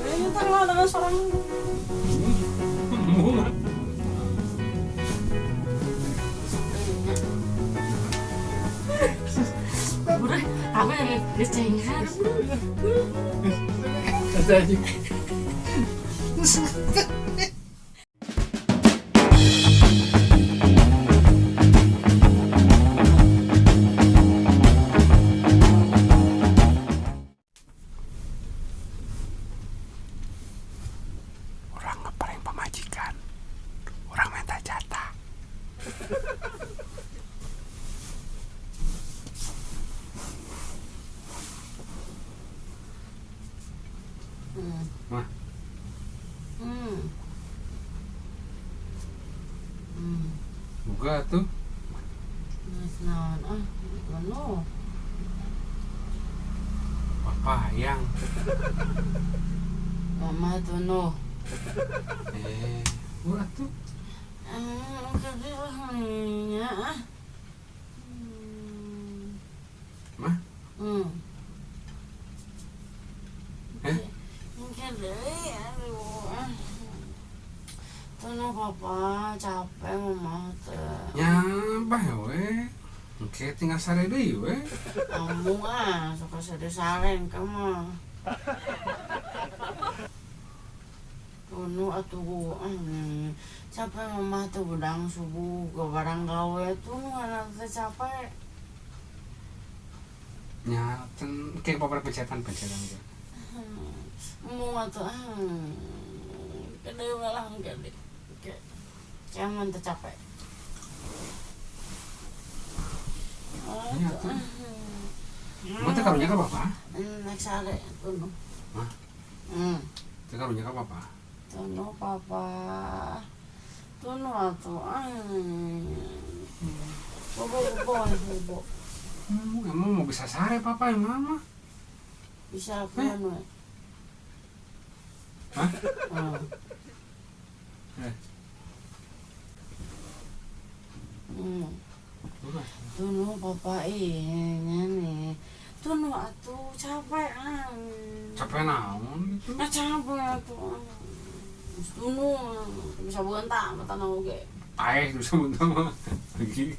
Ini tengah dengan seorang. Udah, aku yang kecengan. Ada aja. Urang ngeprank pamajikan. Urang minta jatah. Mah. Buka tuh. Geus naon ah, anu. Papa yang. Mama tuh no. Eh, buka tuh. Kerja lah nya ah. Mah. Eh? Mungkin deh, aduh. Ah. Tuh no papa capek mama tuh. Ya, bah we. Oke, tinggal sare deui we. Kamu ah, suka sedih saren kamu. Tunu atuh capek mama tuh budang subuh ke barang gawe tuh anak teh capek. Nya, ten kayak papa pencetan-pencetan gitu. Mau atuh gede malah gede. Oke. Jangan teh capek. Iya, tuh. Emang teh karunya ka papa? Naik sare tunu. Hah? Hmm. Teh karunya ka papa? Tunu papa. Tunu atuh. Bobo bobo bobo. Emang mau bisa sare papa yang mama? Bisa kan we. Hah? Hmm. Eh. Buka. Tunu papa ini nih. Tunu atuh capek ah. Capek naon gitu? Nah capek atuh. Tunu bisa beuntak mata oge. Paeh bisa muntah mah. Lagi.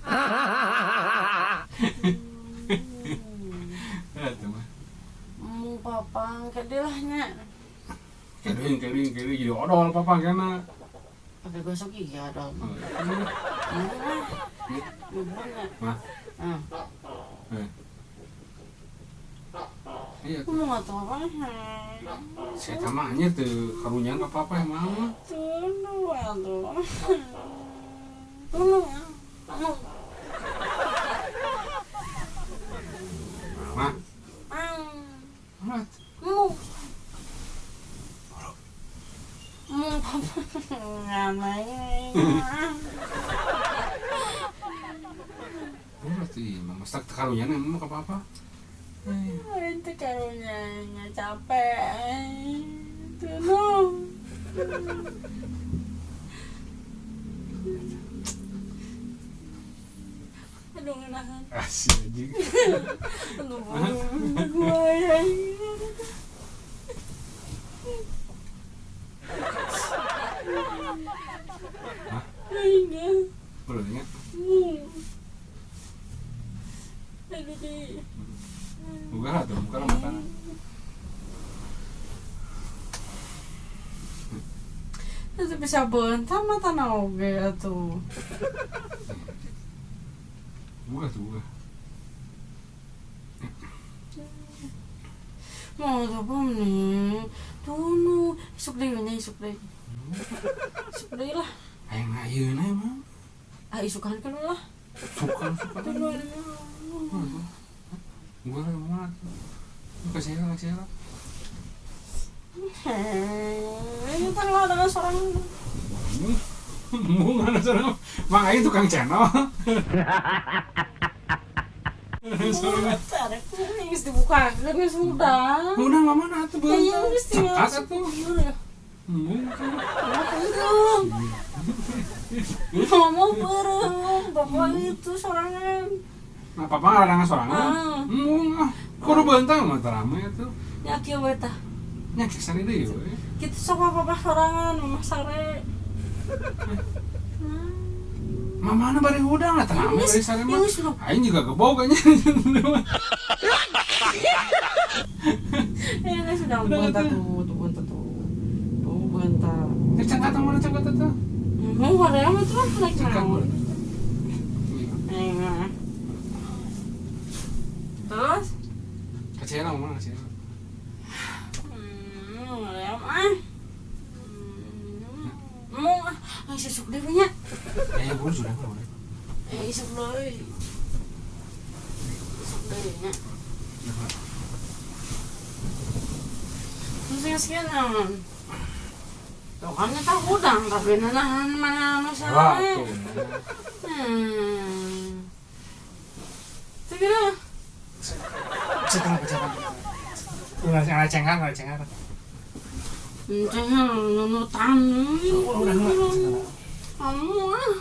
Tuh mah. Mu papa kedilahnya. Kering kering kering jadi odol papa kena. Pakai gosok gigi odol. Oh, Mah. Mah. Hmm. Eh. Iya. Aku mau nggak tahu apa. Saya mah anjir tuh karunya nggak apa-apa ya mama. Tunu atuh. Tunu. Tunu. Mah. Mah. Mu. Mu papa ngamai. Udah tuh iya, mama tak karunya nih mama apa-apa. Eh. Itu karunya nggak capek. Tunu. Aduh nahan. Asik anjing. Aduh, gue ya. Hah? Iya. Belum ya? Aduh, di. Buka lah tuh, buka lah mata. Itu bisa bentar mata oge atuh. Buka tuh, buka. Mau tuh apa nih? Tunu, isuk deui nya isuk deui. Isuk deui lah. Ayo ayeuna emang. Ah isukan kan lah. Suka suka. Tunu. Buka lah mama. Buka saya lah, saya lah. Ini tengah dengan seorang. Mu mana sana? Mang aing tukang channel. Tarik geus dibukakeun geus sudah. Udah mama nah tuh Iya geus tinggal. Cekas atuh. Iya. Mung. Ngomong beureum, bapak itu sorangan. Nah, papa ngarangan sorangan. Embung ah. Kudu beuntang mah teu rame atuh. Nya kieu we tah. Nya sare deui we. Kitu sok papa sorangan, mama sare. Mamana bari hudang lah teu rame bari sare mah. Geus lu. Aing juga gebog kayaknya. Eh, geus udah bentar tuh, tuh bentar tuh. Tuh bentar. Eh, cangkat mana cangkat tuh? Mau hoream atuh rek Cangkat naon. mana? Eh. Terus? Kacena mana kacena? Hoream ah. Mau ah, isuk deui nya. Eh, buru sudah boleh. Eh, isuk deui. Isuk deui nya. Terus yang sekian naon? Tuh kan kita hudang tapi nanahan mana anu Wah, sare. tuh. Tuh kira. Cetang cetang. Ulah cengar, ulah cengar. Jangan nunutan. Udah enggak. Kamu ah.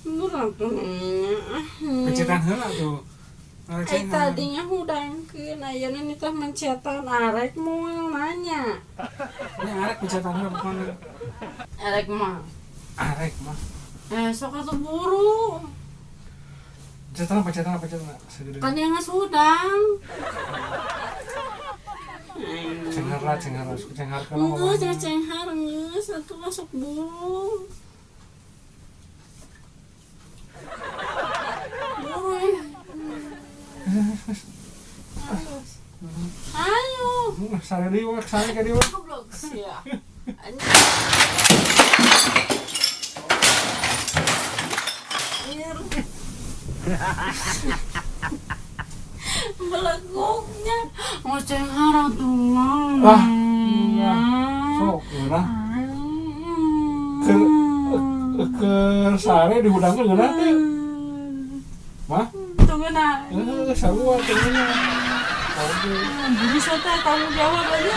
Berat tuh. Kecetan heula tuh. Ai tadinya hudangkeun ayeuna nitah mencetan arek moal nanya. Ini arek pencetan heula pokona. Arek mah. Arek mah. Eh sok atuh buru. Pencetan pencetan pencetan. Segede. Kan yang geus hudang. Cengar lah, cengar lah, cengar kan. Geus geus cenghar geus atuh masuk buru. Buru. Ayo. Sare deui wak, sare ka dieu. Goblok sia. Anjir. Beleguknya. Mau cenghar atuh. Wah. Sok geunah. Keur sare dihudangkeun geunah teh. Mah? Tuh geunah. Heeh, sarua teh geunah. Oke. Bisa teh tanggung jawab aja.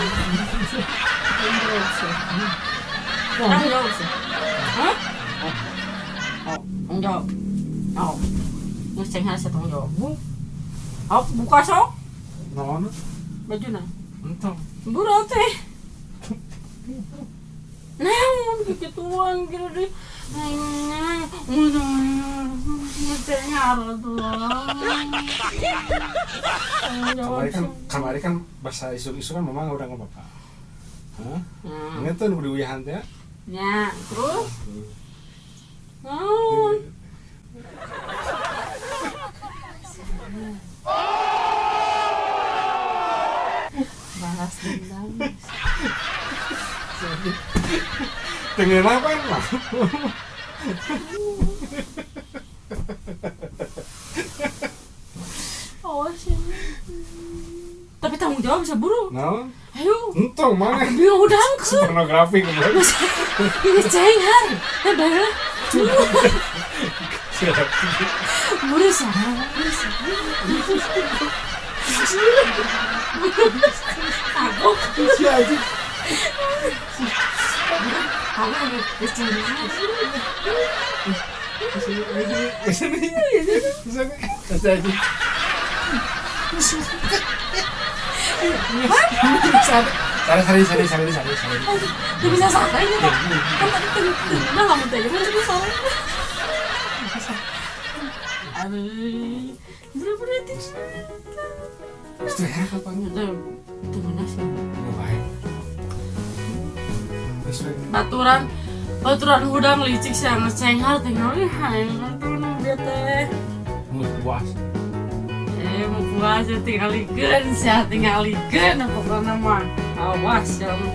Tanggung jawab sih. Hah? Oh, tanggung jawab. Oh. Geus cenghar saya tanggung jawab. Bu. Oh, buka sok. Naon? Bajuna. Entong. Buru teh. Naon kikituan gitu deh. Kamari kan bahasa isuk-isuk kan mama udah nggak apa-apa. Hah? Ingat tuh nu diuyahan teh. Ya, terus? Naon? Balas dendam. Tengeuna kan mah. Awas ya. Tapi tanggung jawab bisa buru. Naon? Ayo. Entong mana? Bingung hudangkeun. Pornografi goblok. Ini cenghar. Eh, baiklah. Buru sah. Buru sah. Aku. Si anjing. Aku geus cenghar. Sini, sini. Sini. Sini. Sare sare sare sare sare sare. Tuh bisa santai gitu. Kan tadi tenang kamu teh, gimana sih santai? Aduh, berapa detik? Itu ya kapan? Tengah sih. Baik. Baturan, baturan hudang licik sih yang cenghar tinggal nih, hayang tuh nu bete. Mau puas. Mau puas ya tinggal likeun sih, tinggal likeun pokoknya mah. Awas ya lu.